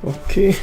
OK。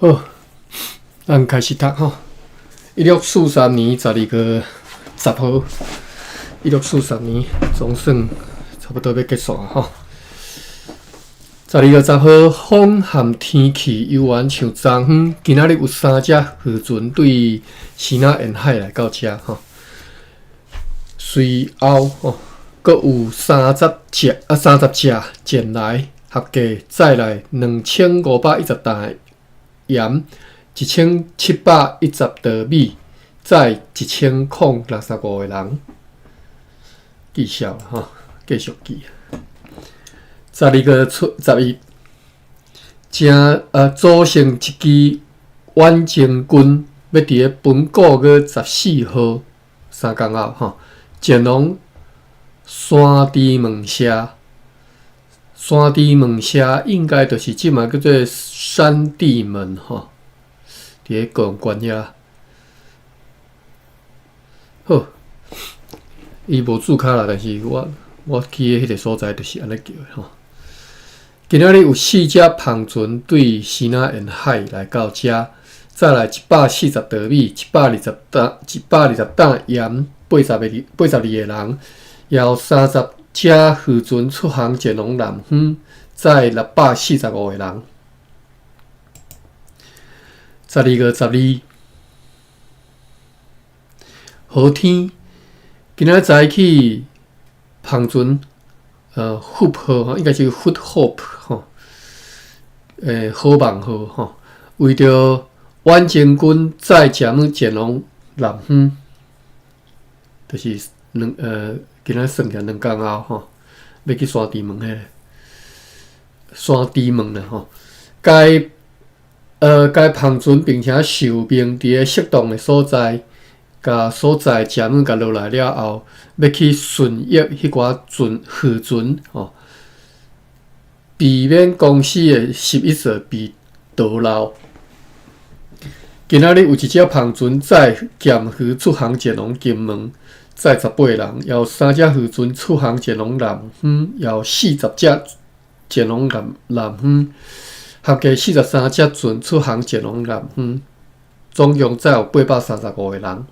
好，咱開始讀吼。1643年12月10號，1643年總算差不多欲結束啊吼。12月10號，風和天氣猶原像昨昏。今仔日有三隻漁船對支那沿海來到遮吼。隨後吼，閣有30隻前來，合計載來2510擔鹽，1710袋米，載1065個人。記數吼，繼續記。12月初11，正組成一支遠征軍，欲佇咧本個月14號3工後吼，前往山治門社。山治門社應該就是這馬叫做三地門吼，佇咧高雄縣遐。好，伊無註卡啦，但是我去的彼個所在就是按呢叫的吼。今仔日有四隻帆船對支那沿海來到遮，載來140袋米、120擔、120擔鹽、82個人，也有30隻漁船出航前往南方，載645個人。12月12，好天，今仔早起帆船，福號吼，應該是 Good Hope 吼，好望號吼，為著遠征軍載食物前往南方，就是今仔算起來2工後吼，欲去山治門彼個山治門啦吼，該帆船並且受命佇咧適當的所在，共所載食物共落來了後，欲去順益彼寡船漁船吼，避免公司的11座被盜漏。今仔日有一隻帆船載鹹魚出航前往金門，載18人；也有三隻漁船出航前往南方，也有40隻前往南方，合計43隻船出航前往南方，總共載有835個人。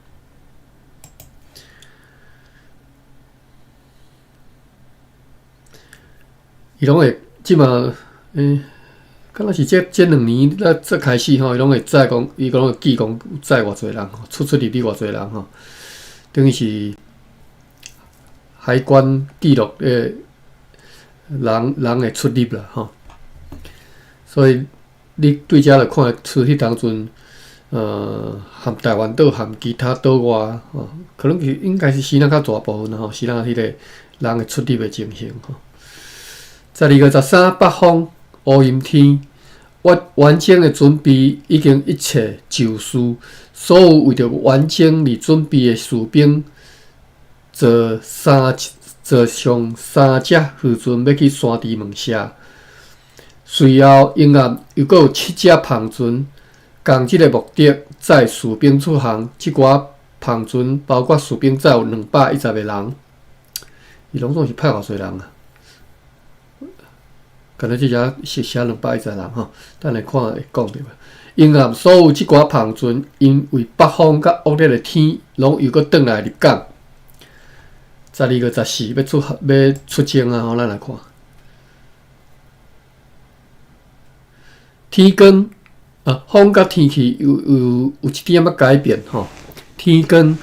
伊攏會這馬，敢若是這2年才開始吼，伊攏會載講，伊攏會記講載偌濟人，出出入入偌濟人吼，等於是海關記錄人的出入啦吼。所以你對遮就看會出，彼當陣，含臺灣島含其他島外吼，可能是應該是支那較大部分啦吼，支那彼個人的出入的情形吼。12月13，北風烏陰天，遠征的準備已經一切就緒，所有為著遠征而準備的士兵，坐上三隻漁船欲去山治門社。隨後，沿岸又閣有七隻帆船，仝這个目的載士兵出航。這寡帆船包括士兵載有210個人，伊攏總是派偌濟人啊？敢若這遮是寫210人吼，等下看會講著無？沿岸所有這寡帆船，因為北風佮惡劣的天，攏又閣轉來入港。12月14欲出征啊！吼，咱來看。天光啊，風佮天氣有一點仔改變吼。天光，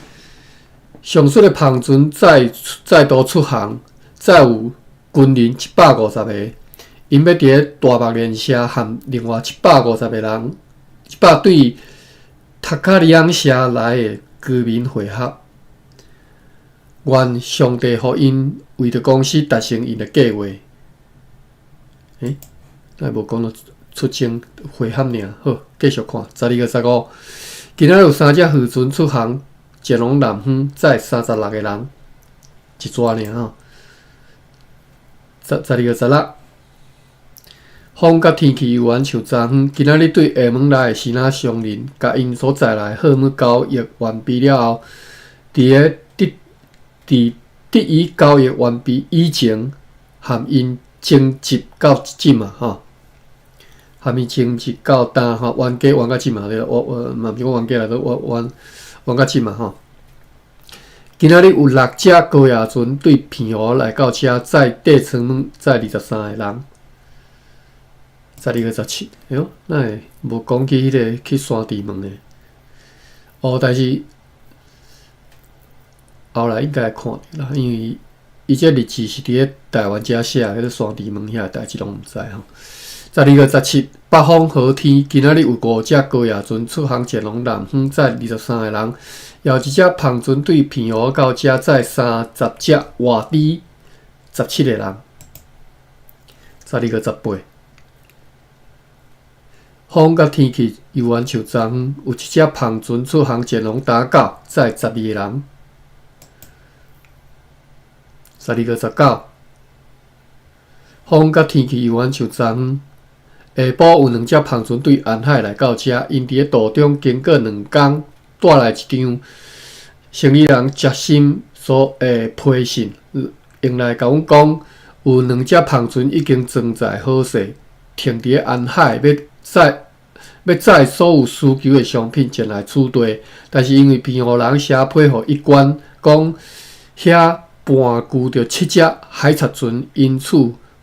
上述的帆船再度出航，載有軍人150個，𪜶欲佇咧大目連社和另外150個人，100對塔卡里昂社來的居民會合。願上帝予𪜶為著公司達成𪜶的計劃。欸，咱無講到出征會合爾，好，繼續看。12月15，今仔日有三隻漁船出航，前往南方，載36個人，一逝爾吼。12月16，風佮天氣猶原像昨昏。今仔日對廈門來的支那商人，共𪜶所載來的貨物交易完畢了後，佇伊交易完畢以前，和𪜶爭執到這嘛吼，和𪜶爭執到今吼，冤家冤到這嘛，我嘛毋是講冤家啦，都冤冤冤到這嘛吼。今仔日有六隻高壓船對澎湖來到遮，載底艙物載23個人。12月17，哎喲，哪會無講起彼个去山治門的？哦，但是後來應該會看著啦，因為伊這日誌是佇咧台灣遮寫，彼个山治門遐的代誌攏毋知吼。12月17，北風好天，今仔日有五隻高壓船出航前往南方，載23個人。也有一隻帆船對澎湖到遮，載30隻活豬，17個人。12月18，風佮天氣猶原像昨昏，有一隻帆船出航前往打狗，載12個人。12月19，風佮天氣猶原像昨昏，下晡有兩隻帆船對安海來到遮，𪜶佇咧途中經過兩工，帶來一張生意人接心所的批信，用來共阮講，有兩隻帆船已經裝載好勢，停佇咧安海，欲載所有需求的商品前來此地。但是因為澎湖人寫批予一官，講遐盤踞著七隻海賊船，因此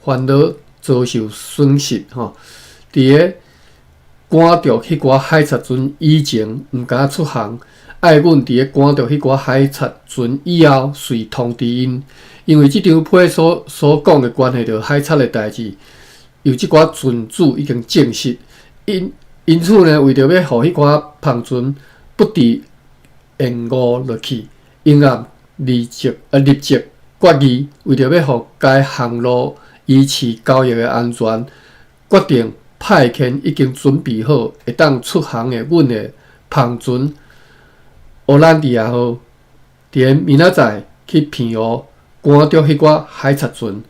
煩惱遭受損失。吼，佇咧趕著彼寡海賊船以前，毋敢出航。愛阮佇咧趕著彼寡海賊船以後，遂通知𪜶。因為這張批所講的關係著海賊的代誌，由這寡船主已經證實。因此呢，為著欲予彼寡帆船不致延誤落去，𪜶也立即決議，為著欲予該航路維持交易的安全，決定派遣已經準備好會當出航的阮的帆船奧蘭迪亞號，佇咧明仔載去澎湖趕著彼寡海賊船，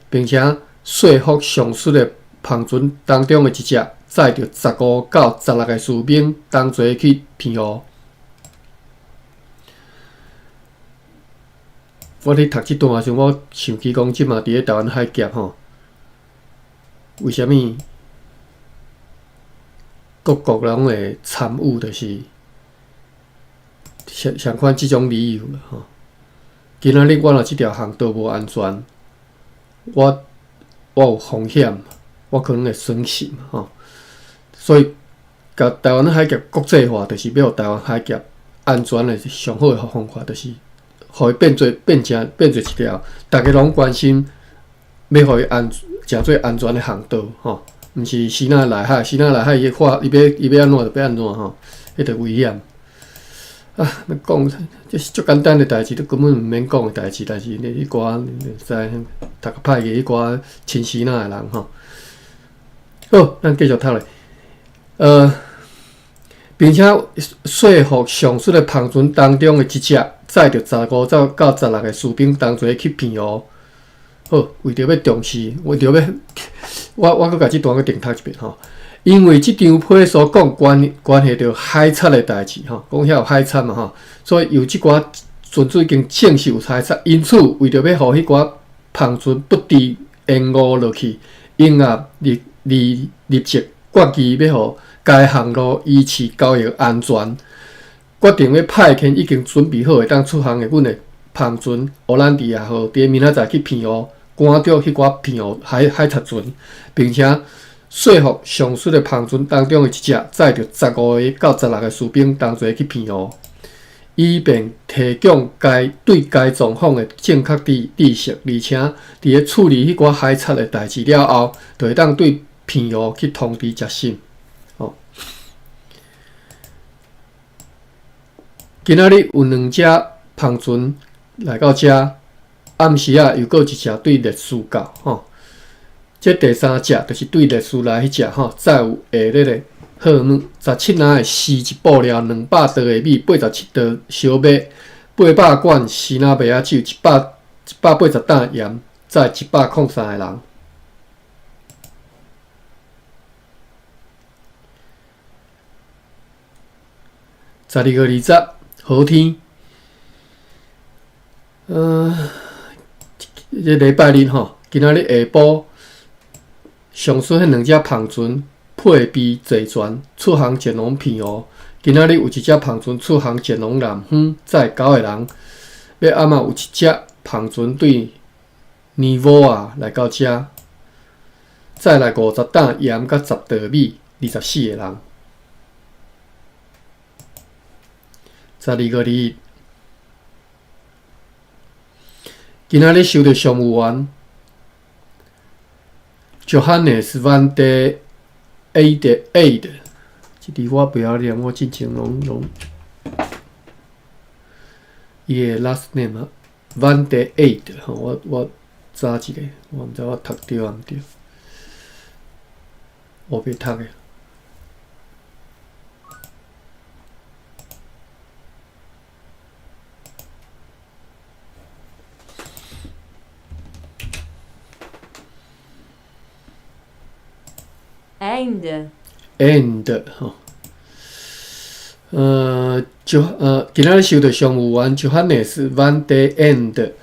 並且說服上述的帆船當中的一隻，載著15到16個士兵同齊去澎湖。我佇讀這段的時陣，我想起講，這馬佇咧台灣海峽吼，為啥物各國攏會參與，就是相相款這種理由啦吼。今仔日我若這條航道無安全，我有風險，我可能會損失嘛吼。所以，共台灣海峽國際化，就是欲予台灣海峽安全的上好的方法，就是予伊變做一條逐家攏關心，欲予伊誠做安全的航道吼，毋是支那內海，支那內海伊看伊欲按怎就欲按怎吼，彼就危險。啊，欲講這是足簡單的代誌，都根本毋免講的代誌，但是你彼寡知讀較歹去彼寡親支那的人吼。好，咱繼續讀落。並且說服上述的帆船當中的一隻，載著15到16個士兵同齊去澎湖。好，為著欲重視，為著欲我閣共這段閣重讀一遍吼。因為這張批所講關係著海賊的代誌吼，講遐有海賊嘛吼，所以由這寡船主已經證實有海賊，因此為著欲予彼寡帆船不致延誤落去，𪜶也立即決議欲予該航路維持交易安全，決定欲派遣已經準備好會當出航的阮的帆船荷蘭迪亞號佇明仔載去澎湖，趕著彼寡澎湖海海賊船，並且說服上述的帆船當中的一隻載著15個到16個士兵同齊去澎湖，以便提供該對該狀況的正確知知識，而且佇咧處理彼寡海賊的代誌了後，就會當對澎湖去通知捷信。吼，今仔日有兩隻帆船來到遮，暗時仔又閣一隻對列斯到，吼。這第三隻就是對列斯來彼隻吼，載有下列的貨物：17籃的絲質布料，200袋的米，87袋燒麥，800罐西拿麥仔酒，180担鹽，載103個人。12月20，好天。這禮拜日吼，今仔日下晡，上述彼兩隻帆船配備坐船出航前往澎湖。今仔日有一隻帆船出航前往南方，載9個人。欲暗仔有一隻帆船對尼沃亞來到遮，載來50擔鹽佮10袋米，24個人。12月21，今仔日收著商務員 Johannes van der Eede，這字我袂曉念，我之前攏攏伊的 last name 啊，van der Eede 吼，我我查一下，我毋知我讀著抑毋著，烏白讀的。 Einde。 End 吼，就今仔日收著商務員 Johannes van der Eede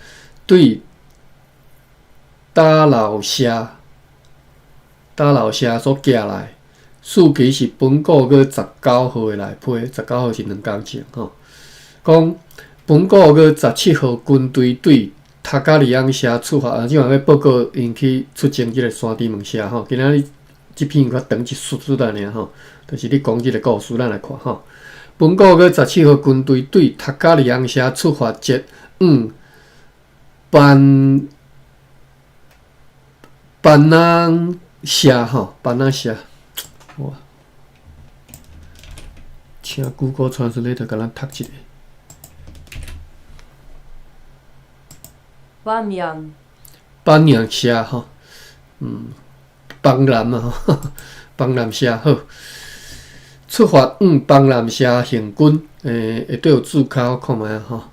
對打老社打老社所寄來，時期是本古月19號的內批，19號是2工前吼。講本古月17號軍隊對塔加里昂城出發，啊，這嘛欲報告𪜶去出征這个山治門城吼。今仔日這篇較長一絲絲仔爾吼，就是咧講這个故事，咱來看吼。本古月17號軍隊對塔加里昂城出發，前往班班南城吼，班南城，哇！請 Google Translate 共咱讀一下。班陽。班陽城吼，邦南啊，邦南城好。出發往邦南城行軍，下底有註腳，我看覓仔吼。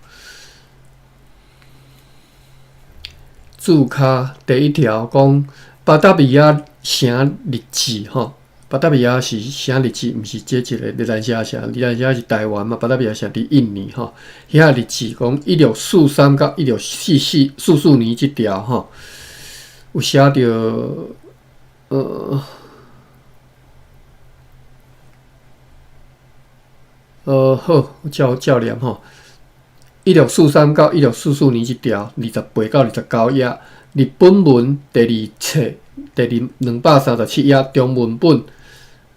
註腳第一條講巴達維亞城日誌吼，巴達維亞是城日誌，毋是這一个熱蘭遮城，熱蘭遮是台灣嘛，巴達維亞城佇印尼吼。遐日誌講1643到164444年這條吼，有寫著好，照照念吼。1643到1644年這條，28到29頁，日本文第二冊第二237頁，中文本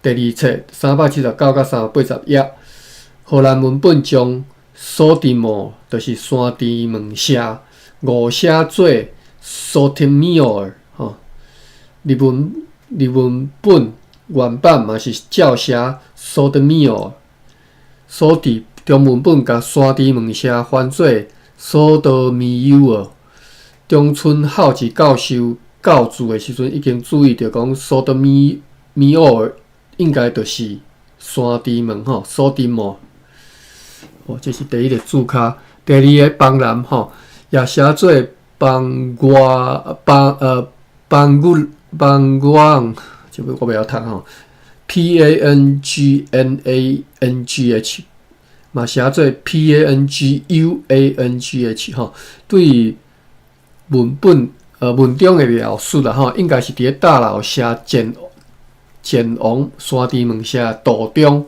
第二冊379到380頁，荷蘭文本將蘇迪莫就是山治門城誤寫做蘇提米爾吼。日文日文本原版嘛是照寫蘇德米爾，所佇中文本共山治門城翻做索多米尤爾。中村孝治教授校注的時陣，已經注意著講索多米米奧爾應該就是山治門吼，索迪莫。哦，這是第一个註腳。第二个邦南吼，也寫做邦外邦邦古邦外，這个我袂曉讀吼。PANGNANGH 嘛寫做 PANGUANGH 吼，對文本文中的描述啦吼，應該是佇咧大老城前前往山治門城的途中。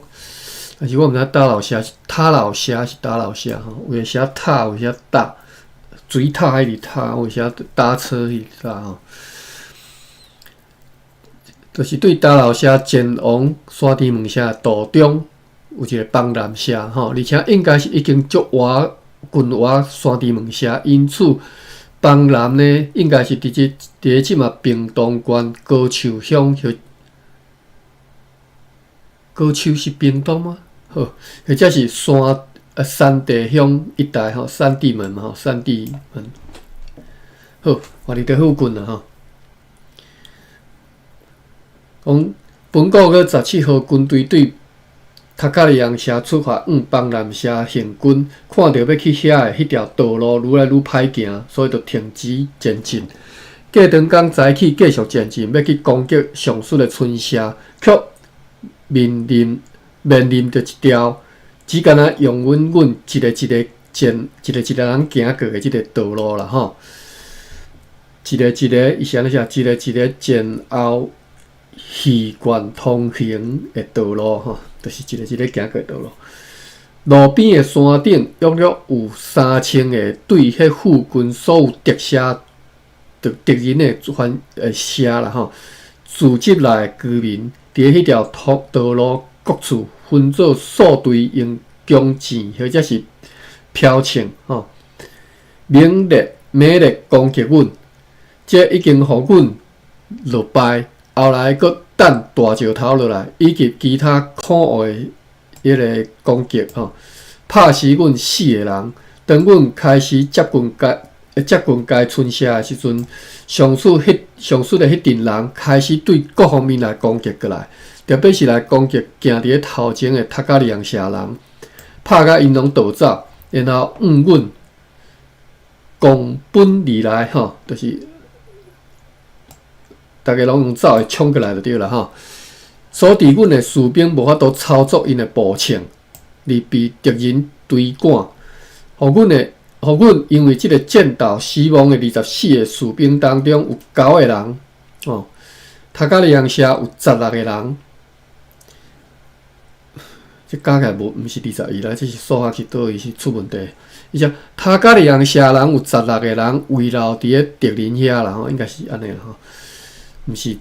但是我毋知塔老城是塔老城是打老城吼，有的寫塔，有的寫大，水塔彼直踏，有時搭車彼直踏吼。就是對大老社前往山地門社途中有一個枋南社吼，而且應該是已經足倚近倚山地門社，因此枋南呢應該是佇咧這馬屏東縣高樹鄉或高樹是屏東嗎？好，或者是山地鄉一帶吼，三地門嘛吼，三地門。好，我佇這附近啦吼。講本個月17號，軍隊對塔卡里昂社出發，往枋南社行軍，看著欲去遐的彼條道路愈來愈歹行，所以就停止前進。過長工早起繼續前進，欲去攻擊上述的村社，卻面臨著一條只干焦容阮一个一个前一个一个人行過的這个道路啦吼。一个一个，伊是按呢寫，一个一个前後魚貫通行的道路吼，就是一個一個行過道路。路邊的山頂約略有3000個對彼附近所有敵社、敵人的反社啦吼，組織來的居民，佇彼條道路各處分做數隊，用弓箭或者是標槍吼，猛烈攻擊阮，這已經予阮落敗。後來閣擲大石頭落來，以及其他可惡的彼个攻擊吼，拍死阮四个人。當阮開始接近該村社的時陣，上述的彼陣人開始對各方面來攻擊過來，特別是來攻擊行佇咧頭前的塔加里昂社人，拍甲𪜶攏逃走，然後向阮狂奔而來吼，就是逐家攏用走的衝過來就對啦吼。所致阮的士兵無法度操作𪜶的步槍，而被敵人追趕。予阮因為這个戰鬥死亡的24個士兵當中，有九個人哦，塔加里昂社有16個人。這加起來無，毋是21啦，這是數學是佗位是出問題。伊講塔加里昂社人有十六個人遺留佇咧敵人遐啦吼，應該是按呢啦吼，毋是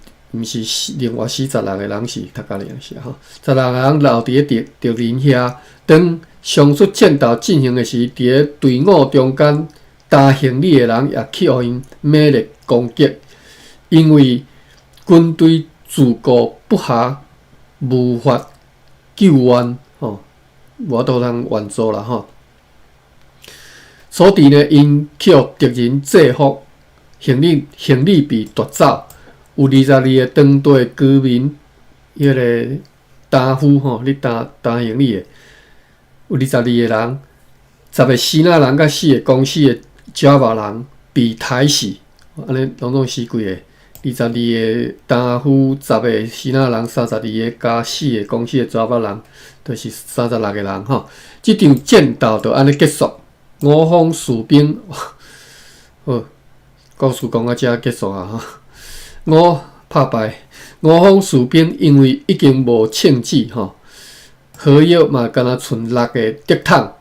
另外死十六個人是塔加里昂社吼，十六個人留佇咧敵人遐。當上述戰鬥進行的時，佇咧隊伍中間擔行李的人也去予𪜶猛烈攻擊，因為軍隊自顧不暇，無法救援吼，無法度通援助啦吼。所致呢，𪜶去予敵人制服，行李被奪走，有22個當地居民，彼个擔夫吼，咧擔行李的，有二十二個人，10個支那人佮四个公司的爪哇人被刣死，按呢攏總死幾個？二十二個擔夫，10個支那人，32個加四個公司的爪哇人，就是36個人吼。這場戰鬥就按呢結束。我方士兵，好，故事講到遮結束啊！吼，我拍敗我方士兵，因為已經無槍支吼，火藥嘛，干焦賰六个竹筒。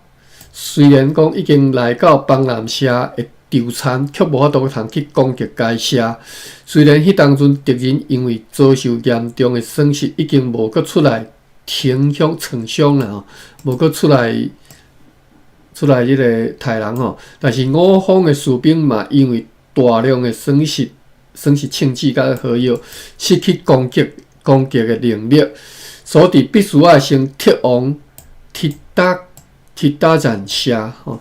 雖然講已經來到枋南社的柞田，卻無法度通去攻擊該社。雖然彼當陣敵人因為遭受嚴重的損失，已經無閣出來停向創傷啦吼，無閣出來這个刣人吼。但是我方的士兵嘛，因為大量的損失槍支佮火藥，失去攻擊的能力，所以必須愛先撤往鐵達人社吼。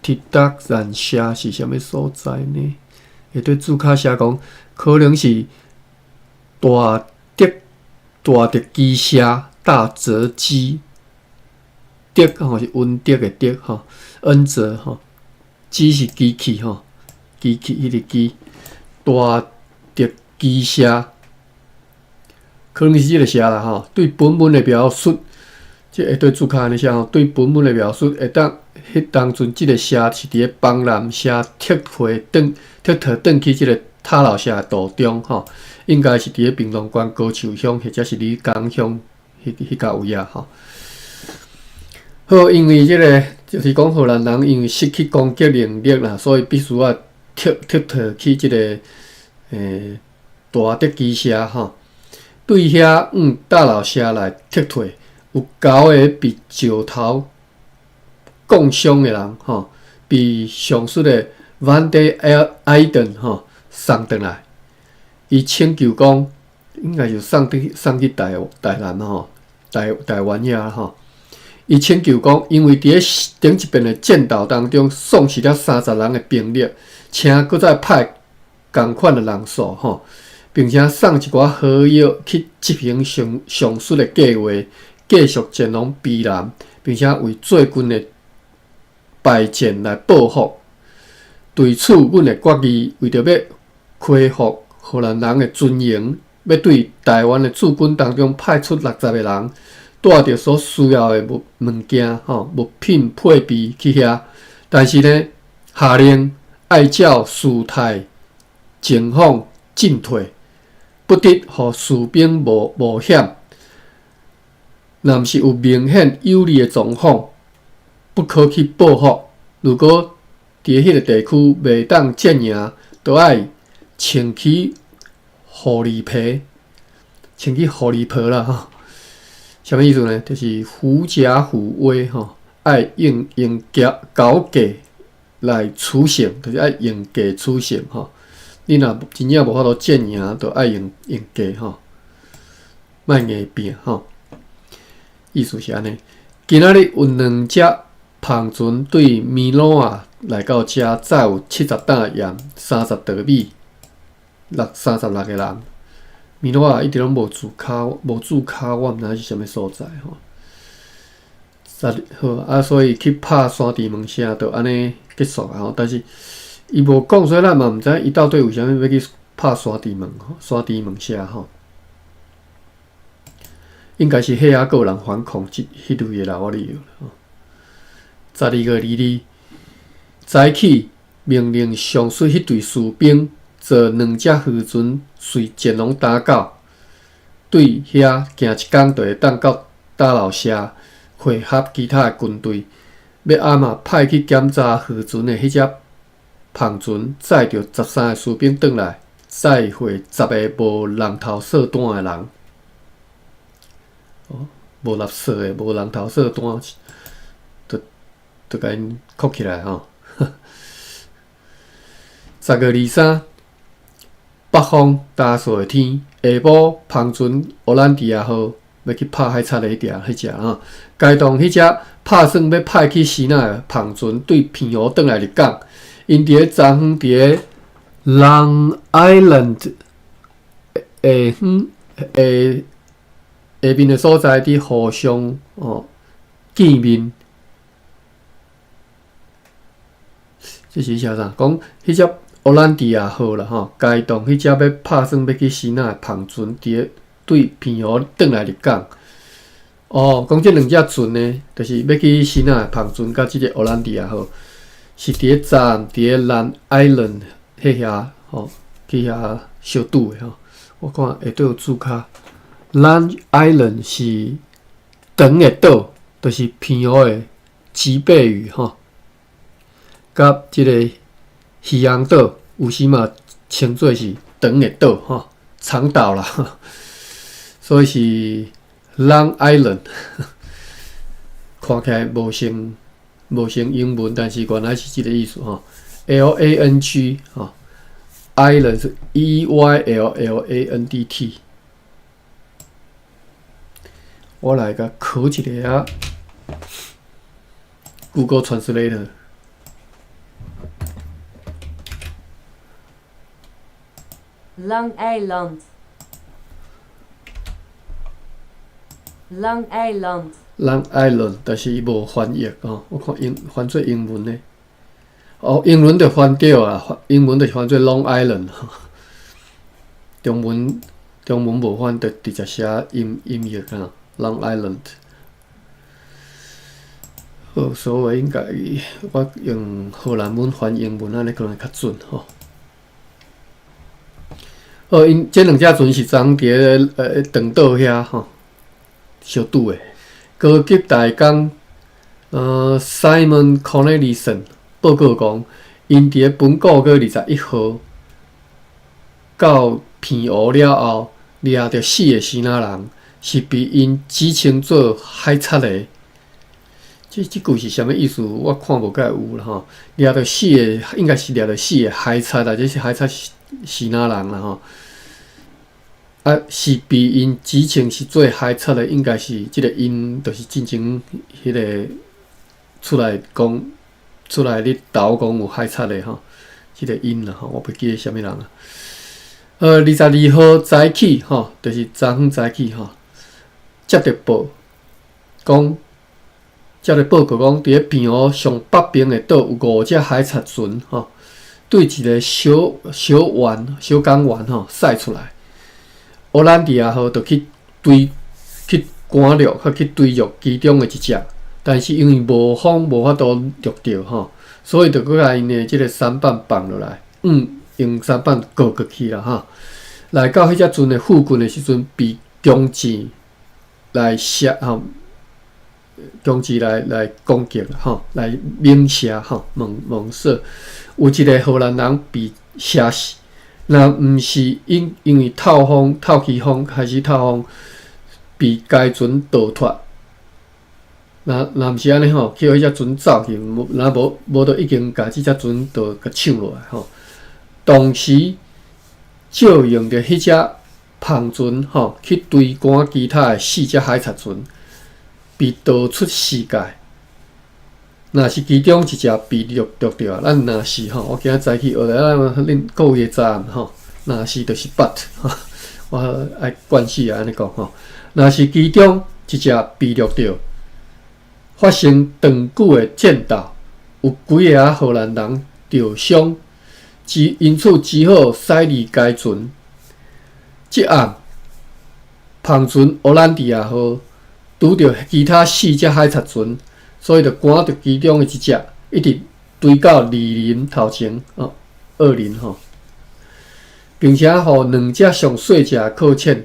鐵達人社是啥物所在呢？下底註卡寫講，可能是大德基社大澤基德吼是恩德的德吼，恩澤吼，機是機器吼，機器彼個機大德基社，可能是這个社啦吼。對本文的描述，這下底註卡按呢寫吼，對本文的描述會當。彼當陣，這个社是佇咧枋南社撤回轉撤退轉去這个塔樓社的途中吼，應該是佇咧屏東縣高樹鄉或者是里港鄉彼彼個位啊吼。好，因為這个就是講荷蘭人因為失去攻擊能力啦，所以必須愛撤撤退去這个大德基社吼。對遐往大老社來撤退，有九个被石頭摃傷的人吼，被上述的 Van der Eyden 吼送轉來。伊請求講，應該是送去送去台台南吼，台台灣遐吼。伊請求講，因為佇咧頂一遍的戰鬥當中喪失了30人的兵力，請閣再派仝款的人數吼，並且送一寡好藥去執行上上述的計劃，繼續前往卑南，並且為最近的敗戰來報復。對此，阮的決議為著欲恢復荷蘭人的尊榮，欲對台灣的駐軍當中派出60個人，帶著所需要的物物件吼物品配備去遐，但是呢，下令愛照事態情況進退，不得予士兵冒冒險。若毋是有明顯有利的狀況，不可去報復。如果佇彼个地區袂當戰贏，就愛穿起狐狸皮，穿起狐狸皮啦吼。啥物意思呢？就是狐假虎威吼，愛用用狡狡計來取勝，就是愛用計取勝吼。你若真正無法度戰贏，就愛用用計吼，莫硬拼吼。意思是按呢。今仔日有兩隻帆船對米諾亞來到遮，載有70擔鹽、30袋米、六三十六个人。米諾亞一直攏無註跤，無註跤，我毋知是啥物所在吼。十好啊，所以去拍山治門城，就按呢結束啊吼。但是伊無講，所以咱嘛毋知伊到底為啥物欲去拍山治門吼，山治門城吼。應該是彼仔閣有人反抗，這彼類的啦，我理吼。12月2日早起，命令上述彼隊士兵坐兩隻漁船隨前往打狗，對遐行一工就會當到打老社會合其他的軍隊。欲暗嘛派去檢查漁船的彼隻帆船，載著13個士兵轉來，載回10個無人頭數單的人。哦，無納稅的，無人頭數單，就就共𪜶扣起來吼。10月23，北風焦燥的天，下晡帆船奧蘭迪亞號欲去拍海賊的彼條彼隻吼，該當彼隻拍算欲派去支那的帆船對澎湖轉來入港，𪜶佇咧昨昏佇咧 Long Island 下遠下下面的所在佇互相哦見面。這是寫啥？講彼隻奧蘭迪亞號啦吼，該當彼隻欲拍算欲去支那的帆船，佇咧對澎湖轉來入港。哦，講這兩隻船呢，就是欲去支那的帆船，佮這个奧蘭迪亞號，是佇咧昨暗佇咧 Long Island 彼遐吼，去遐相拄的吼。我看下底有註跤，Long Island 是長的島，就是澎湖的吉貝嶼吼。佮這个漁翁島，有時嘛稱做是長的島吼，長島啦，所以是 Long Island。看起來無像無像英文，但是原來是這个意思吼。L A N G 吼，Island 是 E Y L L A N D T。我來共考一下啊，Google Translator。 Lang eiland. Lang eiland. Long Island，但是伊無翻譯吼，我看英翻做英文的，哦，英文就翻對啊，英文就翻做 Long Island，中文中文無翻，就直接寫音音譯啊，Long Island。好，所以應該我用荷蘭文翻英文，按呢可能較準吼。好，𪜶這兩隻船是昨昏佇咧長島遐吼相拄的。高級大工， Simon Cornelissen 報告講，𪜶佇咧本個月21號到澎湖了後，掠著四个支那人，是被𪜶指稱做海賊的。這句是啥物意思？我看無蓋有啦吼。掠著四个，應該是掠著四个海賊啦，這是海賊是支那人啦吼。啊，是被𪜶指稱是做海賊的，應該是這个𪜶，就是進前彼个出來講，出來咧投講有海賊的吼，這个𪜶啦吼，我袂記得啥物人啊。22號早起吼，就是昨昏早起吼，接著報講，接著報告講，佇咧澎湖上北邊的島有五隻海賊船吼，對一个小小灣、小港灣吼駛出來。奧蘭迪亞號就去追去趕掠，佮去追著其中的一隻，但是因為無風無法度掠著吼，所以就閣共𪜶的這个舢板放落來，用舢板過過去啦吼。來到彼隻船的附近的時陣，被弓箭來射吼，弓箭來攻擊吼，來猛射吼，猛猛射，有一个荷蘭人被射死。若毋是因為透風、透氣風開始透風，被該船逃脫。若毋是按呢吼，去予彼隻船走去，無若無無就已經共這隻船就共搶落來吼。同時，借用著彼隻帆船吼去追趕其他的四隻海賊船，被導出視界。若是其中一隻被掠掠著啊，咱若是吼，我今仔早起學來，恁各位的早暗吼，若是就是 but 吼，我愛慣勢按呢講吼。若是其中一隻被掠著，發生長久的戰鬥，有幾个荷蘭人著傷，因此只好駛離該船。這暗，帆船奧蘭迪亞號拄著其他四隻海賊船。所以就趕著其中的一隻，一直追到二林頭前哦，二林吼，並且予兩隻上細隻的擱淺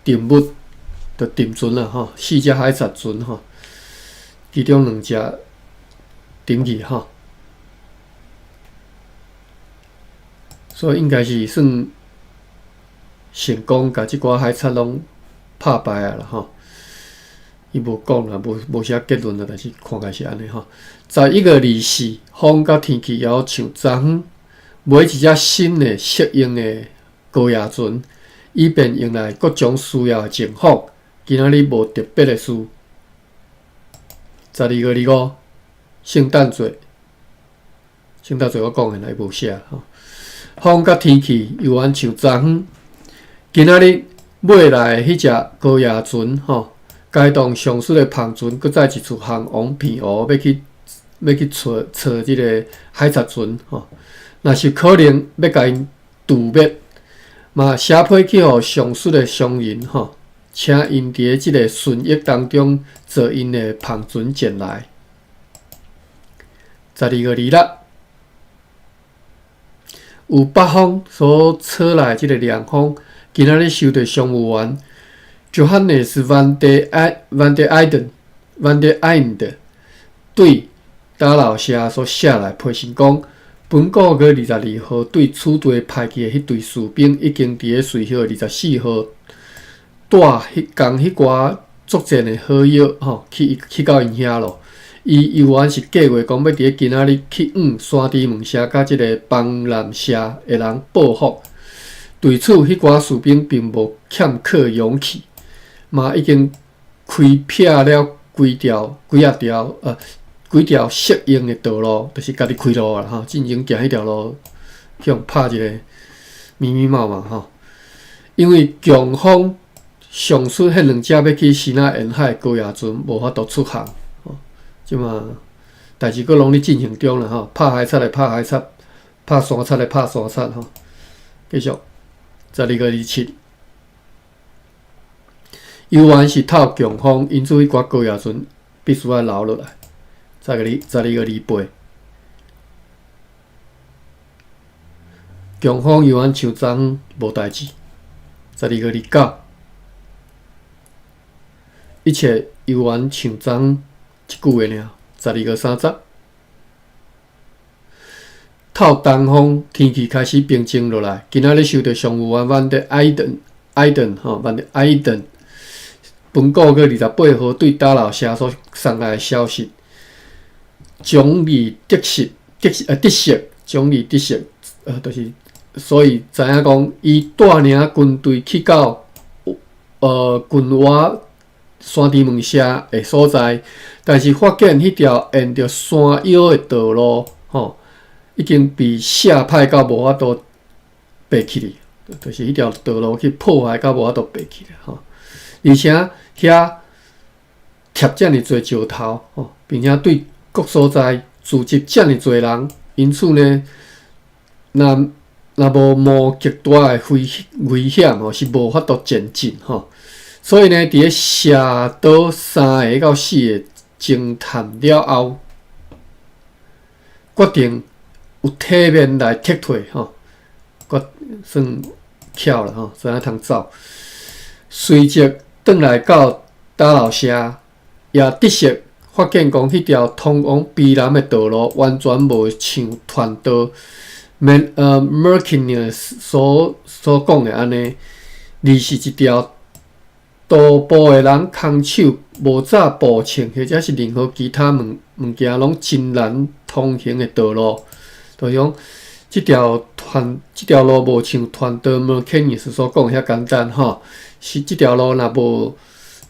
沉沒，就沉船啦吼，四隻海賊船吼，其中兩隻沉去吼，所以應該是算成功，共這寡海賊攏拍敗啊啦吼。伊無講啦，無寫結論啦，但是看起來是按呢吼。11月24，風佮天氣猶像昨昏，買一隻新的適應的高壓船，以便用來各種需要的情況。今仔日無特別的事。12月25，聖誕節，聖誕節我講的啦，伊無寫吼。風佮天氣猶原像昨昏，今仔日買來的彼隻高壓船吼。該棟上述的帆船，閣再一次航往澎湖，欲去揣揣這个海賊船吼。若是可能欲共𪜶屠滅，嘛寫批去予上述的商人吼，請𪜶佇這个順役當中坐𪜶的帆船前來。12月26，有北方所吹來這个涼風，今仔日收著商務員。Johannes van der van der Eyden van der Eynde 對打撈社所寫來批信講，本個月22號對此地派去的彼隊士兵，已經佇咧隨後24號帶彼共彼寡作戰的好藥吼去到𪜶遐咯。伊猶原是計劃講欲佇咧今仔日去往山豬門社佮這个邦南社的人報復。對此，彼寡士兵並無欠缺勇氣。嘛已經開闢了幾條幾仔條幾條適應的道路，就是家己開路啦吼。進前行彼條路，去予拍一个密密麻麻吼。因為強風上述彼兩隻欲去支那沿海高壓船無法度出航吼。這馬代誌閣攏咧進行中啦吼，拍海賊的拍海賊，拍山賊的拍山賊吼。繼續，12月27。猶原是透強風，因此彼寡高壓船必須愛留落來。12月28，強風猶原像昨昏無代誌。12月29，一切猶原像昨昏，一句話爾，12月30。透東風，天氣開始平靜落來。今仔日受著上務員萬德艾頓艾頓吼，萬德艾頓本個月28號對打撈城所送來的消息，總理得悉得呃得悉，總理得悉，就是所以知影講，伊帶領軍隊去到近外山豬門社的所在，但是發現彼條沿著山腰的道路，吼，已經被卸歹到無法度爬起去，就是彼條道路去破壞到無法度爬起來，吼。而且遐貼遮爾濟石頭，吼，並且對各所在聚集遮爾濟人，因此呢，若無冒極大的危險吼，是無法度前進吼。所以呢，佇咧社島三个到四个偵探了後，決定有體面來撤退吼，決算巧啦吼，知影通走。隨即轉來到打撈城，也得悉發現講，彼條通往卑南的道路完全無像傳導 Mercanier 所講的按呢，而是一條徒步的人空手無紮步槍或者是任何其他物件攏真難通行的道路。就是講，這條路無像傳導 Mercanier 所講遐簡單吼，是這條路若無，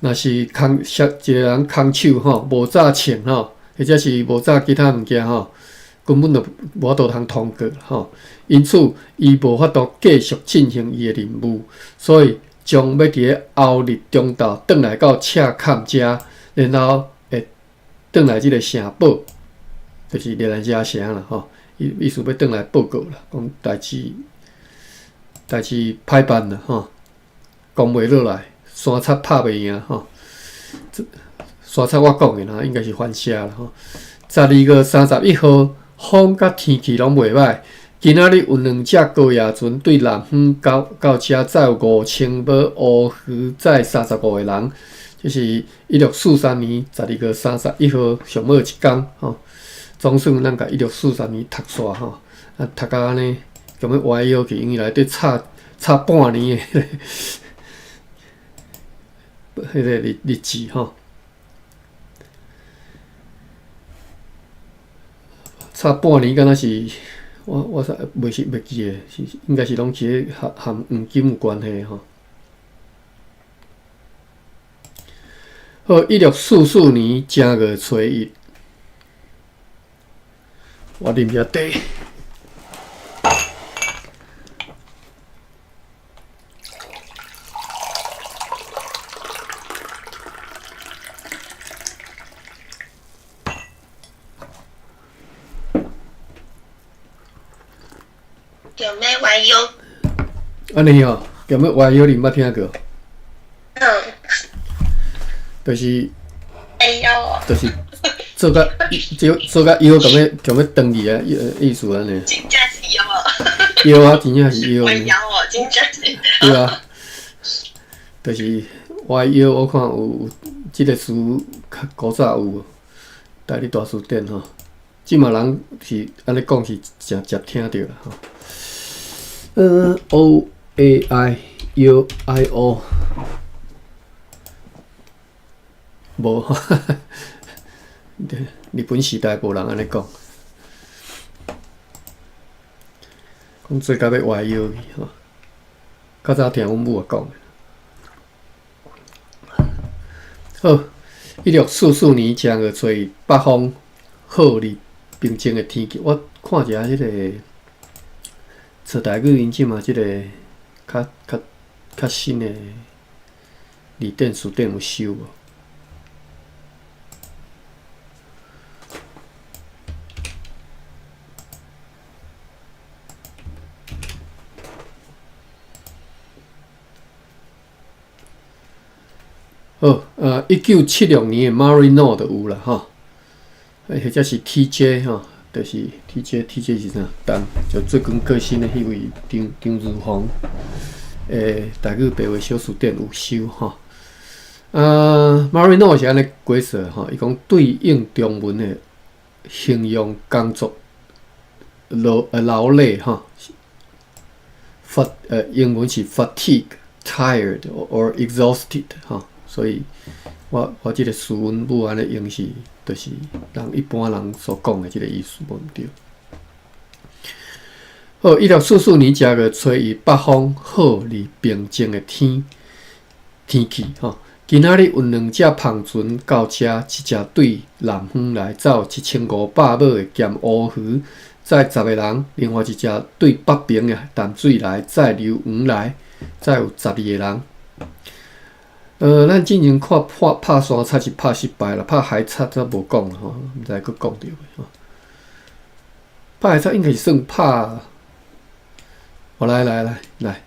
若是空一個人空手吼，無紮槍吼，或者是無紮其他物件吼，根本就無法度通通過吼。因此，伊無法度繼續進行伊的任務，所以將欲佇咧後日中晝轉來到赤坎遮，然後會轉來這个城堡，就是熱蘭遮城啦吼。意思欲轉來報告啦，講代志歹辦啦吼，講袂落來，山賊拍袂贏吼。山賊我講的啦，應該是番社啦吼。12月31號，風佮天氣攏袂䆀。今仔日有兩隻高野船對南方到遮載有5000尾烏魚，載35個人。這是1643年12月31號上尾一工吼。總算咱共1643年讀煞吼，啊讀甲按呢，強欲歪腰去，因為內底差半年的彼个日子吼。差半年敢若是我煞袂記得，是應該是攏是含含黃金有關係吼。好，1644年正月初一，我啉下茶。有咩歪腰？按呢哦，叫欲歪腰，你毋捌聽過？嗯。就是。歪腰哦。就是做甲腰共欲斷去啊，意思按呢。真正是腰哦。腰啊，真正是腰。歪腰哦，真正是。對啊。就是歪腰，我看有這个詞較古早有，台語大辭典吼。這馬人是按呢講是誠捷聽著啦吼。O A I U I O，無，日本時代無人按呢講，講做甲欲歪腰去吼。較早聽阮母講的。好，1644年正月初一，北風好日平靜的天氣。我看一下彼个做台語，𪜶這馬這个較新的字典辭典有收無？好，1976年的 Marino 就有啦吼，或者是 TJ 吼，就是 TJ，TJ 是啥？但就最近過身的彼位張如芳，台語白話小辭典有收吼。Marino 是按呢解釋吼，伊講對應中文的形容工作勞累吼，英文是 fatigue、tired or exhausted 吼，所以我這个詞阮母按呢用是，就是人一般人所講的這个意思，無毋對。好，1644年正月初一，北方好而平靜的天氣吼。今仔日有兩隻帆船到遮，一隻對南方來，載有1500畝的鹹烏魚，載10個人；另外一隻對北爿的淡水來，載硫磺來，載有12個人。咱進前看拍山賊是拍失敗啦，拍海賊則無講啦吼，毋知閣講著未吼。拍海賊應該是算拍，我來來來來，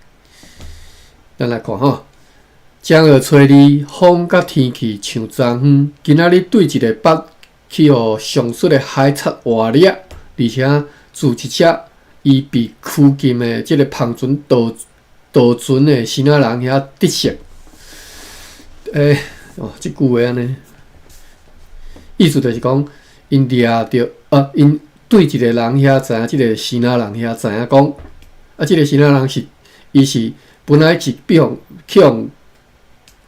咱來看吼。正月初二，風佮天氣像昨昏。今仔日對一个捌去予上述的海賊活掠，而且自一隻伊被拘禁的這个帆船盜船的支那人遐得悉。哦，這句話按呢，意思就是講，𪜶掠著啊，𪜶對一个人遐知影，這个支那人遐知影講，啊，這个支那人是，伊是本來是被予去予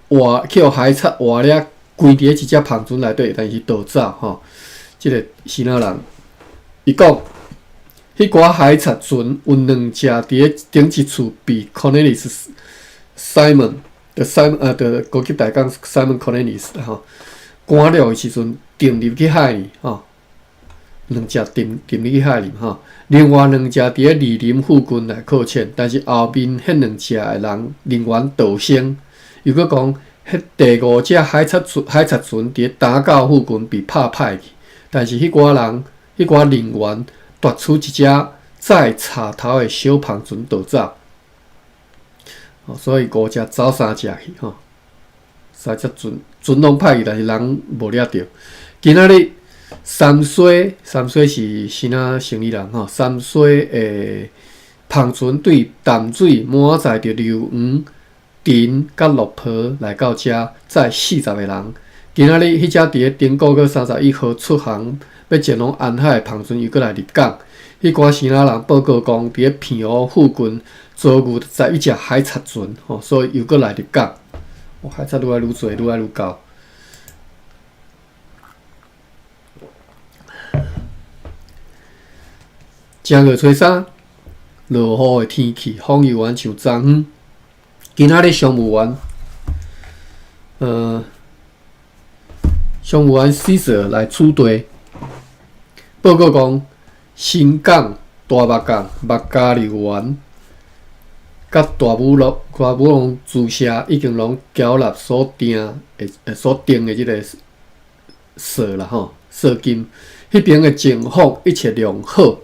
活去予海賊活掠，關佇咧一隻帆船內底，但是逃走吼。這个支那人，伊講，彼寡海賊船有兩隻佇咧頂一次被 Cornelis Simon 的 Simon 的高級大將 Simon Cornelis 吼，趕掠的時陣沉入去海裡吼，兩隻沉入去海裡吼。另外兩隻佇咧二林附近來擱淺，但是後面彼兩隻的人員逃生。又閣講，彼第五隻海賊船佇咧打狗附近被拍歹去，但是彼寡人、彼寡人員奪取一隻載柴頭的小帆船逃走。所以五隻走三隻去吼，三隻船船攏歹去，但是人無掠著。今仔日三水，三水是支那生意人吼，三水的帆船對淡水滿載著硫磺、藤佮綠皮來到遮，載40個人。今仔日彼隻佇咧頂古閣31號出航，欲前往安海的帆船又閣來入港。彼寡支那人報告講，佇咧澎湖附近遭遇11隻海賊船，吼，所以又閣來入港。海賊愈來愈濟，愈來愈厚。正月初三，落雨的天氣，風猶原像昨昏。今仔日商務員 Caesar 來取地，報告講，新港、大目港、目加利園、佮大武龍支社已經攏繳納所定的這个稅啦吼，稅金。彼爿的情況一切良好，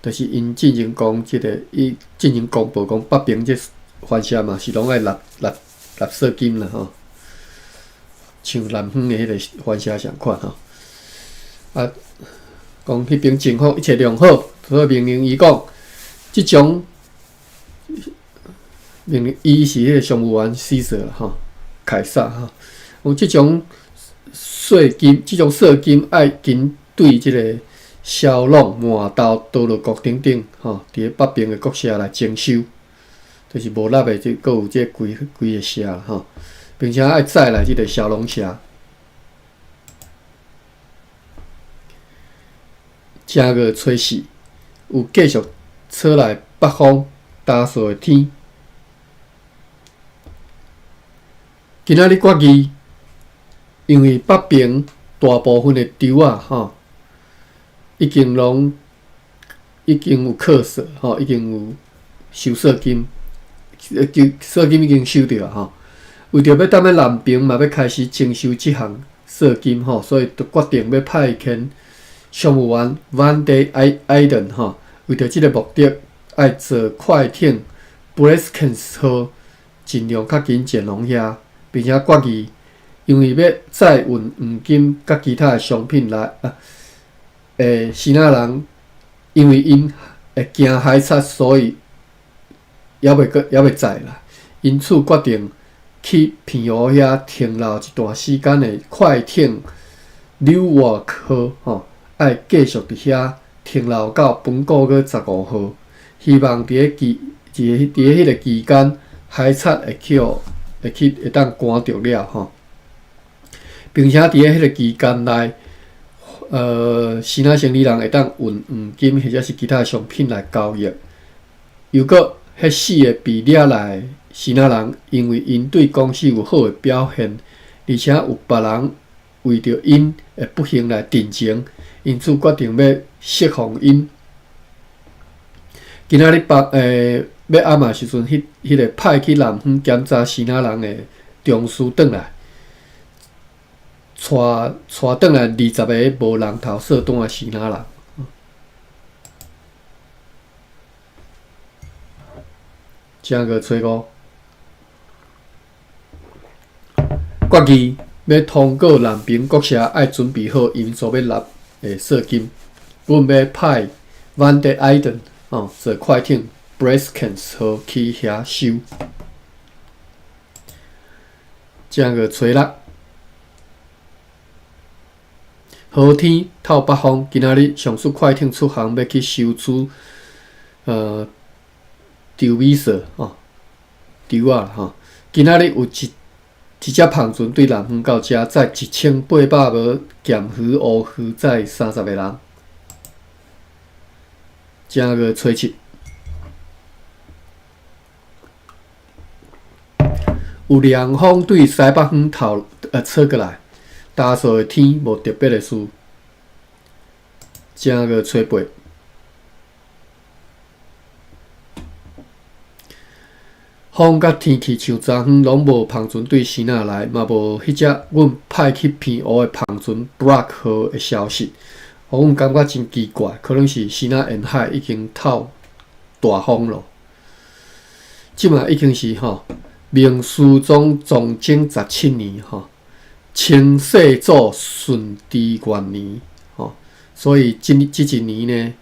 就是𪜶進前講這个，伊進前公布講北爿這番社嘛是攏愛納稅金啦吼，像南方的彼个番社仝款吼。啊，講彼爿情況一切良好，所以命令伊講，這種命令伊是彼个商務員 Caesar 啦吼，凱撒吼，講這種稅金，這種稅金愛緊對這个蕭朗、滿豆、多樂國等等吼，佇咧北爿的國社來徵收，就是無納的這閣有這幾個社吼，並且愛載來這个蕭朗社。正月初四，有繼續吹來北風，焦燥的天。今仔日決議，因為北爿大部分的州仔吼，已經有課稅吼，已經有收稅金，稅金已經收著吼。為著欲踮咧南爿嘛，欲開始徵收這項稅金吼，所以就決定欲派遣商務員 Van der Eyden 吼，為著這个目的，愛坐快艇 Breskens 號，盡量較緊前往遐，並且決議，因為欲載運黃金佮其他的商品來啊，支那人因為𪜶會驚海賊，所以猶未閣猶未載啦，因此決定去澎湖遐停留一段時間的快艇 Newark 號吼，愛繼續佇遐停留到本個月15號，希望佇咧期佇佇咧彼个期間，海賊會去予會去會當趕著了吼，並且佇咧彼个期間內，支那生理人會當運黃金或者是其他商品來交易。又閣，彼四个被掠來支那人，因為𪜶對公司有好的表現，而且有別人為著𪜶的不幸來陳情，因此決定欲釋放𪜶。今仔日北欲暗的時陣，彼彼个派去南方檢查支那人的中書轉來，帶帶轉來20個無人頭數單的支那人。正月初五，決議欲通過南平國社愛準備好𪜶所欲納的稅金，阮欲派 Van der Eyden 哦坐快艇 Breskens 號去遐收。正月初六，好天透北風，今仔日上述快艇出航，欲去收取稻米稅吼，稻仔啦吼。今仔日有一一隻帆船對南方到遮，載1800筩鹹魚、烏魚，載30個人。正月初七，有涼風對西北方透吹過來，焦燥的天無特別的事。正月初八，風佮天氣像昨昏攏無帆船對支那來，嘛無彼隻阮派去澎湖的帆船 Brock 號的消息，予阮感覺真奇怪，可能是支那沿海已經透大風咯。這馬已經是吼明思宗崇禎17年吼，清世祖順治元年吼，所以這這一年呢，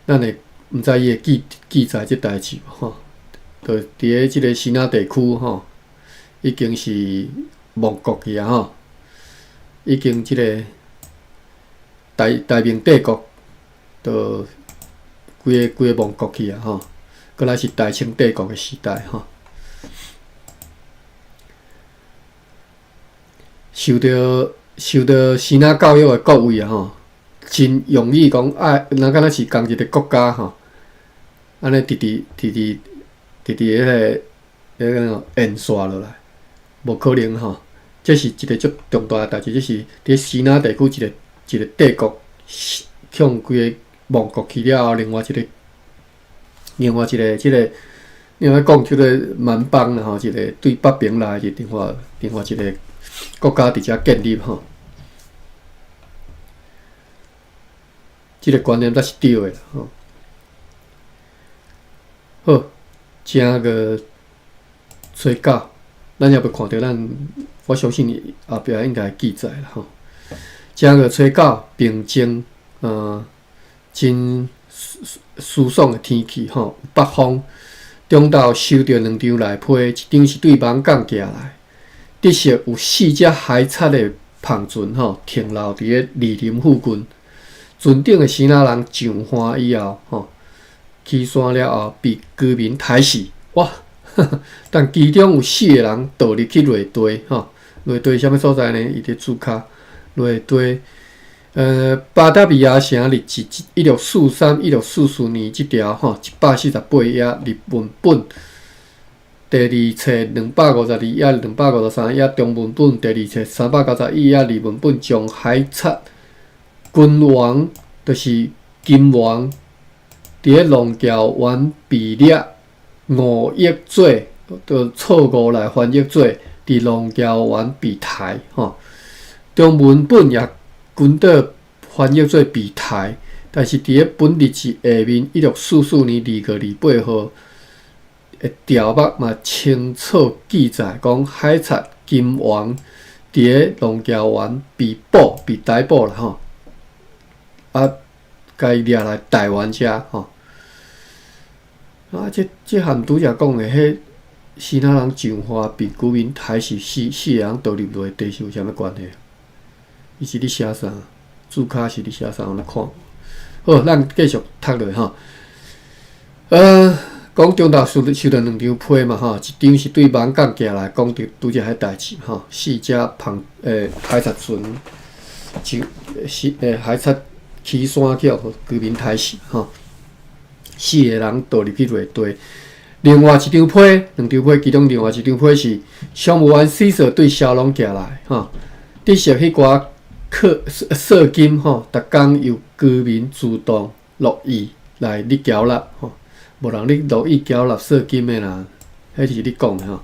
咱會毋知伊會記記載這代誌無吼。就佇咧這个支那地區吼，已經是亡國去啊吼，已經這个大大明帝國就規个規个亡國去啊吼，閣來是大清帝國的時代吼。受著受著支那教育的各位啊吼，真容易講愛，若敢若是仝一个國家吼，按呢直直直直。直直彼个彼个延續落來，無可能吼！這是一个足重大的代誌，這是佇支那地區一个一个帝國向規個亡國去了後，另外一个另外一个這个，另外講這个蠻邦啦吼，一个對北邊來的另外另外一个國家佇遮建立吼，這个觀念才是對的吼。好。正月初九，咱猶未看著咱，我相信後壁應該會記載啦吼。正月初九，平靜，真舒爽的天氣吼，有北風。中晝收著兩張內批，一張是對網港寄來，得悉有四隻海賊的帆船吼停留佇咧二林附近，船頂的支那人上岸以後吼。起山了後，被居民刣死。哇！但其中有四個人逃入去內地，吼，內地啥物所在呢？伊佇註跤內地，巴達維亞城日誌1643、1644年這條吼，148頁日文本，第二冊252頁、253頁中文本，第二冊391頁日文本，將海賊君王，就是金王。佇咧龍橋灣被掠誤譯做，就錯誤來翻譯做佇龍橋灣被刣吼。中文本也顛倒翻譯做被刣，但是佇咧本日誌下面1644年2月28號的條目嘛清楚記載講，海賊金王佇咧龍橋灣被捕、被逮捕啦吼。啊！共伊掠來台灣遮吼，啊！這這和拄才講的彼支那人上岸被居民刣死四四个人倒入内地是有啥物关系？伊是咧寫啥？註跤是咧寫啥？我來看。好，咱繼續讀落吼。講中晝收著兩張批嘛吼，一張是對網港寄來講著拄才彼代誌吼，四隻帆海賊船就是海賊起山去予居民刣死吼，四個人倒入去內地。另外一張批，兩張批，其中另外一張批是商務員死守對蕭龍寄來吼，得悉彼寡課稅金吼，逐工由居民主動樂意來咧繳納吼，無人咧樂意繳納稅金的啦，彼是你講的吼，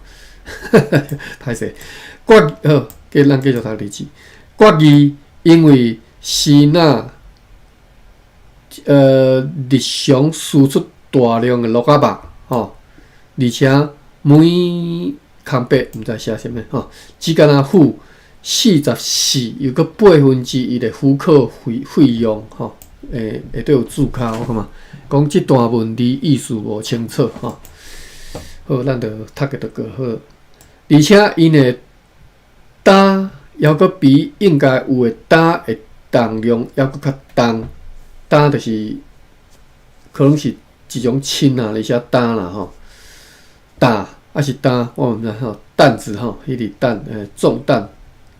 歹勢。決好，繼咱繼續讀日子。決議因為支那日常輸出大量的鹿仔肉吼，而且每空白毋知寫啥物吼，只干焦付44又閣1/8的許可費用吼，下底有註跤，我感覺講這段文字意思無清楚吼。好，咱就讀個就過好。而且𪜶的擔猶閣比應該有的擔的重量猶閣較重，擔就是可能是一種秤啊，而且擔啦吼，擔抑是擔，我毋知吼，擔子吼，彼個擔重擔，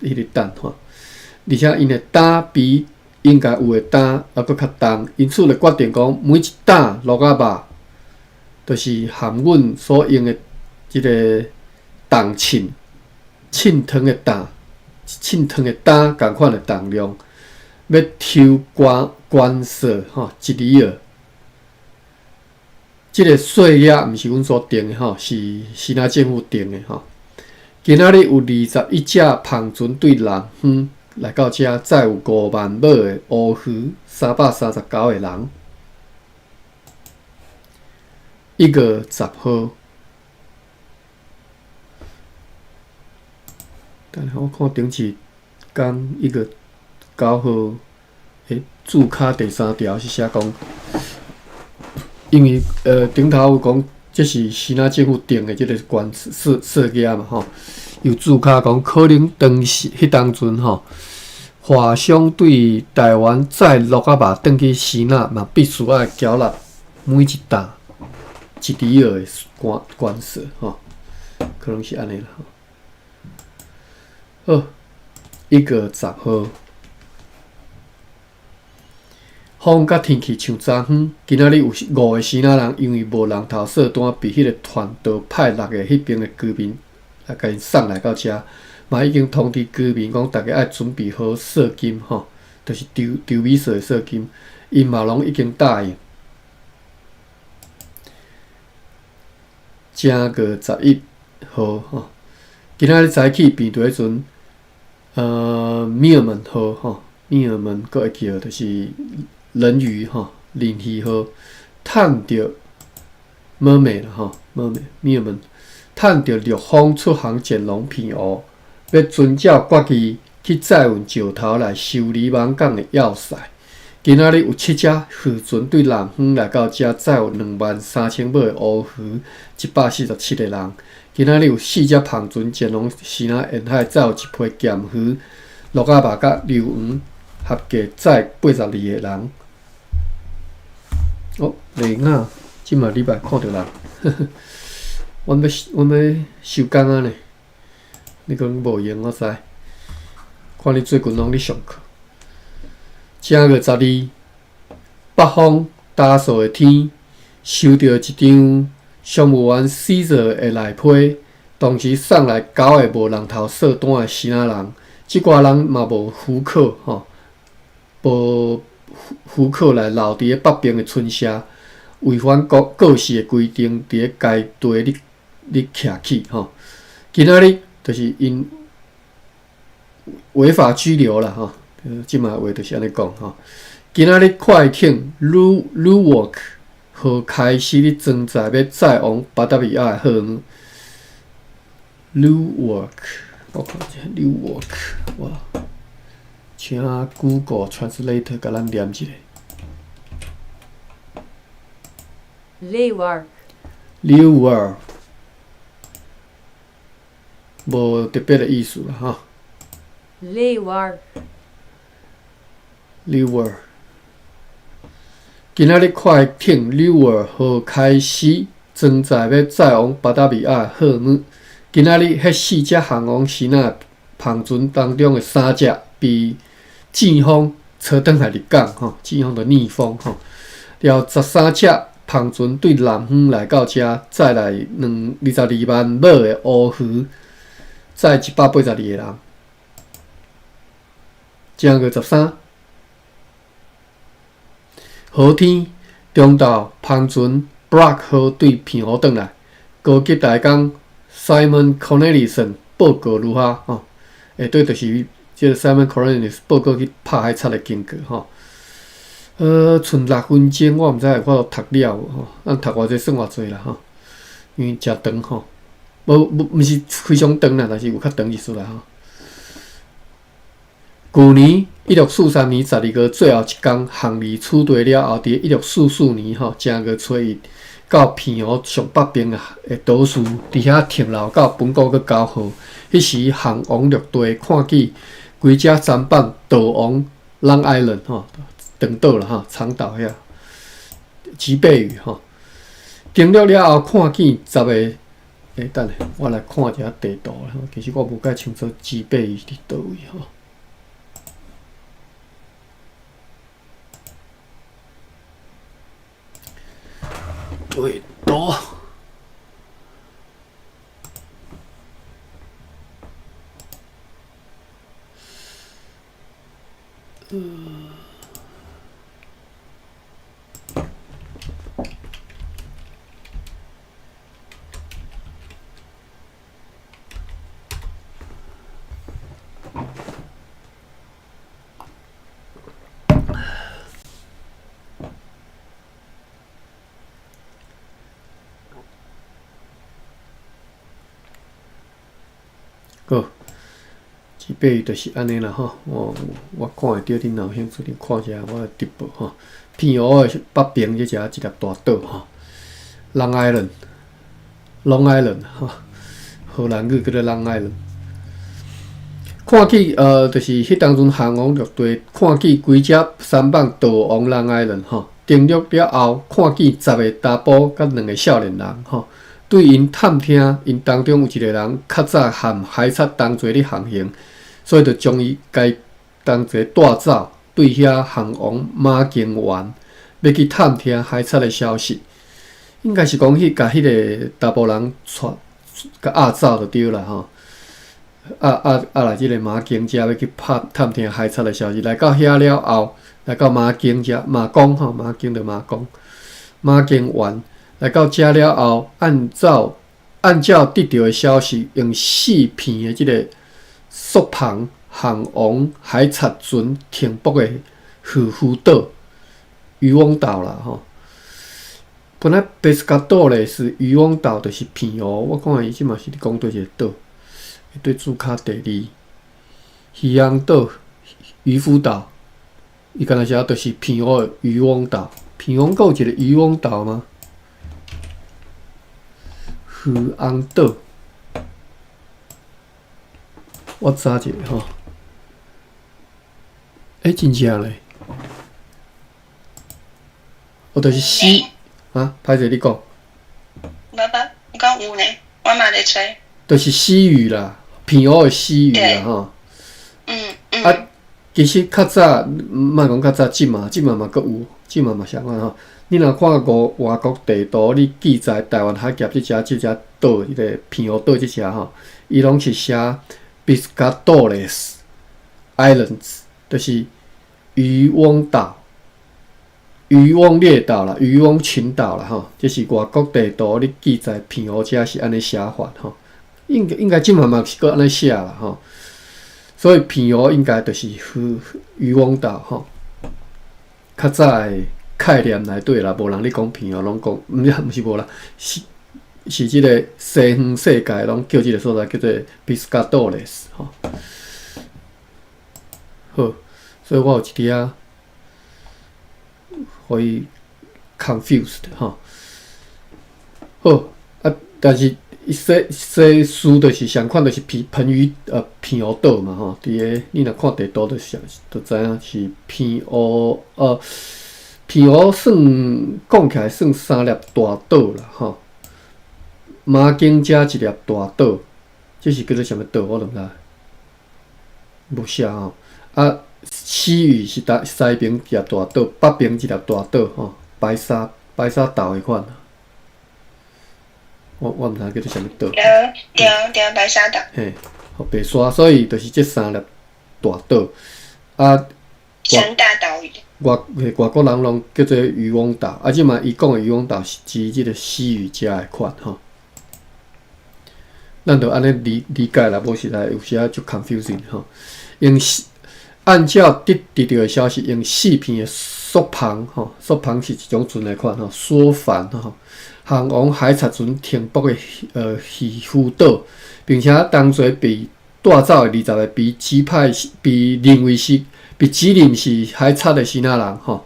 彼個擔吼，而且𪜶的擔比應該有的擔猶閣較重，因此就決定講每一擔鹿仔肉，就是含阮所用的這個重秤，秤糖的擔，秤糖的擔仝款的重量，欲抽關關稅吼一里爾。這個稅額毋是阮所定的吼，是支那政府定的吼。今仔日有21隻帆船對南方來到遮，載有5萬尾的烏魚，339個人。1月10號，等下我看頂一工1月9號，註跤第三條是寫講，因為頂頭有講，這是支那政府定的這個關稅稅額嘛吼，有註跤講可能當時彼當陣吼，華商對台灣載鹿仔肉轉去支那嘛，必須愛繳納每一擔一里爾的關稅吼，可能是按呢啦。好，1月10號，風佮天氣像昨昏，今仔日有五個支那人因為無人頭稅單，被彼個傳道派六個彼邊的居民來共𪜶送來到遮，嘛已經通知居民講，逐家愛準備好稅金吼，就是抽米稅的稅金，𪜶嘛攏已經答應。正月11號吼，今仔日早起病床彼陣，米爾門號吼，米爾門閣會叫就是人魚吼，人魚號，趁著 mermaid 啦吼，mermaid 米爾門，趁著陸風出航潛龍片烏，欲遵照決議去載運石頭來修理網港的要塞。今仔日有七隻漁船對南方來到遮，載有23,000尾的烏魚，147個人。今仔日有四隻帆船前往支那沿海，載有一批鹹魚、鹿仔肉佮硫黃，合計載82個人。哦，麗雅，這馬禮拜看著人，阮欲收工啊呢。你講無閒我知，看你最近攏咧上課。正月12，北方焦燥的天，收著一張商務員死做的內批，當時送來九個無人頭稅單的支那人，這寡人嘛無許可吼，無許可來留佇咧北邊的村社，違反國過時的規定，佇咧該地咧徛起吼。今仔日就是𪜶違法居留啦吼。這馬話就是按呢講吼。今仔日快艇魯沃克號開始咧裝載欲載往巴達維亞的貨物。魯沃克，我看一下魯沃克，哇！請 Google Translate 共咱念一下。 Leeuwark. 魯沃無特別的意思啦，吼。 Leeuwarden. Leeuwarden，今仔日快艇 Leeuwarden 號開始裝載欲載往巴達維亞的貨物。今仔日，彼四隻航王時仔帆船當中的三隻被旋風吹轉來入港，吼，旋風就逆風，吼。了13隻帆船對南方來到遮，載來兩22萬尾的烏魚，載182個人。正月13，好天，中晝帆船 Brock 號對澎湖轉來，高級大工 Simon Cornelissen 報告如下，吼，下底就是這個 Simon Cornelissen 報告去拍海賊的經過，吼。賰6分鐘，我毋知有法度讀了無吼，咱讀偌濟算偌濟啦，吼，因為誠長吼，無無毋是非常長啦，但是有較長一絲啦，吼。舊年1643年12月最後一工航離此地了後，佇1644年吼正月初一到澎湖上北邊的島嶼，佇遐停留到本國閣交貨。彼時航王陸地看見規隻舢舨逃往 Long Island 吼，長島啦吼，長島遐吉貝嶼吼。登陸了後看見十個，等下我來看一下地圖吼，其實我無介清楚吉貝嶼佇佗位吼。地圖，好，吉貝嶼就是按呢啦吼，我我看會著，恁若有興趣，恁看一下我的直播吼。澎湖的北邊這只一粒大島吼，Long Island，Long Island 吼，荷蘭語叫做 Long Island。看見就是彼當陣航王陸地，看見規隻舢舨逃往 Long Island 吼，登陸了後，看見十個查埔佮兩個少年人吼。對𪜶探聽，𪜶當中有一個人較早和海賊同齊咧航行，所以就將伊共同齊帶走，對遐航往馬經灣，欲去探聽海賊的消息。應該是講去共彼個查埔人帶，共押走就對啦吼。押押押來這個馬經遮，欲去拍探聽海賊的消息。來到遐了後，來到馬經遮，馬公吼，馬經就馬公，馬經灣。來到遮了後，按照得著的消息，用四片的這個索帆航往海賊船停泊的漁夫島、漁翁島啦吼。本來 Pescadores 是漁翁島，就是澎湖。我看伊這嘛是咧講佗一個島，對註卡地理，漁翁島、漁夫島，伊敢若寫就是澎湖的漁翁島。澎湖閣有一個漁翁島嗎？漁翁島，我查一下吼。真正咧，哦，就是死啊！歹勢你講。無無，我講有呢，我嘛咧揣。就是死魚啦，澎湖的死魚啦吼。啊，其實較早，莫講較早，這馬這馬嘛閣有，這馬嘛相款吼。你若看外國地圖，你記載臺灣海峽這隻這隻島，這個澎湖島這隻吼，伊攏是寫 Pescadores Islands，就是漁翁島、漁翁列島啦、漁翁群島啦吼。這是外國地圖你記載澎湖遮是按呢寫法吼，應該這馬嘛是閣按呢寫啦吼。所以澎湖應該就是漁翁島吼，較早的概念內底啦，無人咧講澎湖，攏講毋是毋是無啦，是這個西方世界攏叫這個所在叫做 Pescadores 吼。好，所以我有一點仔予伊 confused 吼。好啊，但是伊西西嶼就是上款，就是澎湖島嘛吼。佇个你若看地圖就上就知影是澎湖算講起來算三粒大島啦吼。馬經遮一粒大島，這是叫做啥物島？我都毋知，無寫吼。啊，西嶼是佇西爿一粒大島，北爿一粒大島吼，白沙島彼款。我毋知叫做啥物島。對對對，白沙島。嘿，白沙，所以就是這三粒大島。啊，三大島嶼。外國人攏叫做漁翁島，啊，這馬伊講的漁翁島是指這个西嶼遮的款吼。咱就按呢理解啦，無實在有時仔足 confusing 吼。用按照得著的消息，用四片的索帆吼，索帆是一種船的款吼，索帆吼，航往海賊船停泊的漁夫島，並且當作被帶走的20個被指派被認為是被指認是海賊的支那人吼，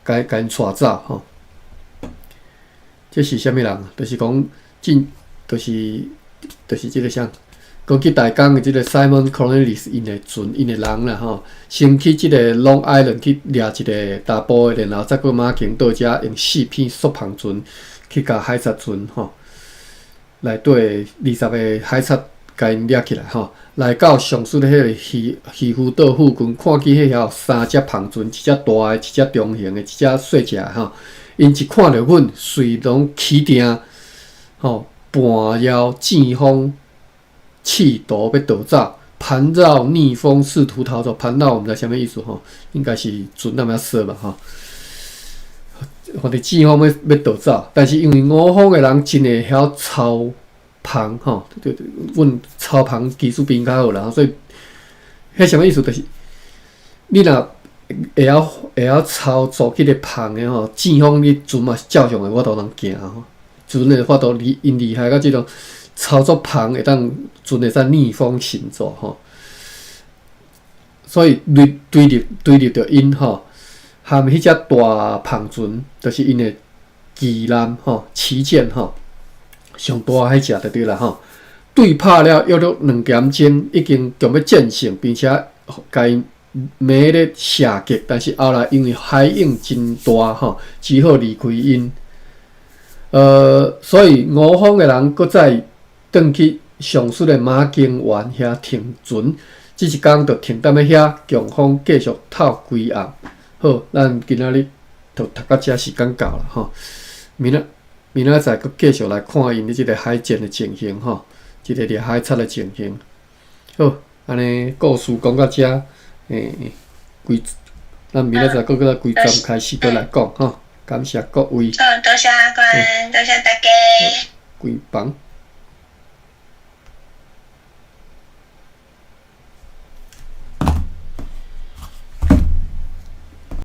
共𪜶帶走吼。這是啥物人？就是講進，就是這个啥，過去台港的這个 Simon Cornelis 𪜶的船，𪜶的人啦吼，先去這个 Long Island 去掠一个查埔的，然後再過馬經島遮用四片索帆船去共海賊船吼，內底20個海賊共𪜶掠起來吼，來到上述的彼个漁夫島附近，看見彼遐有三隻帆船，一隻大的，一隻中型的，一隻細隻的吼。𪜶一看著阮，隨攏起定吼，盤繞旋風，試圖欲逃走，盤繞逆風，試圖逃走。盤繞毋知啥物意思吼，應該是船那麼說吧吼。反正旋風欲逃走，但是因為我方的人真會曉操帆吼，對對，阮操帆技術比𪜶較好啦，所以彼啥物意思？就是你若會曉操作彼个帆的吼，旋風你船嘛是照常會有法度通行吼。船會法度厲𪜶厲害到這種操作帆會當船會使逆風行走吼。所以追入著𪜶吼，含彼隻大帆船，就是𪜶的旗艦吼，旗艦吼，上大彼隻就對啦吼。對拍了約略2點鐘，已經強欲戰勝，並且共𪜶猛咧射擊，但是後來因為海湧真大吼，只好離開𪜶。所以我方的人閣再轉去上述的馬經灣遐停船，這一工就停踮咧遐，強風繼續透規暗。好，咱今仔日就讀到遮，時間到啦吼。明仔載閣繼續來看𪜶的這个海戰的情形吼，這个掠海賊的情形。好，按呢故事講到遮，咱明仔載閣閣規站開始閣來講吼。感謝各位。好，多謝阿關，多謝大家。關房。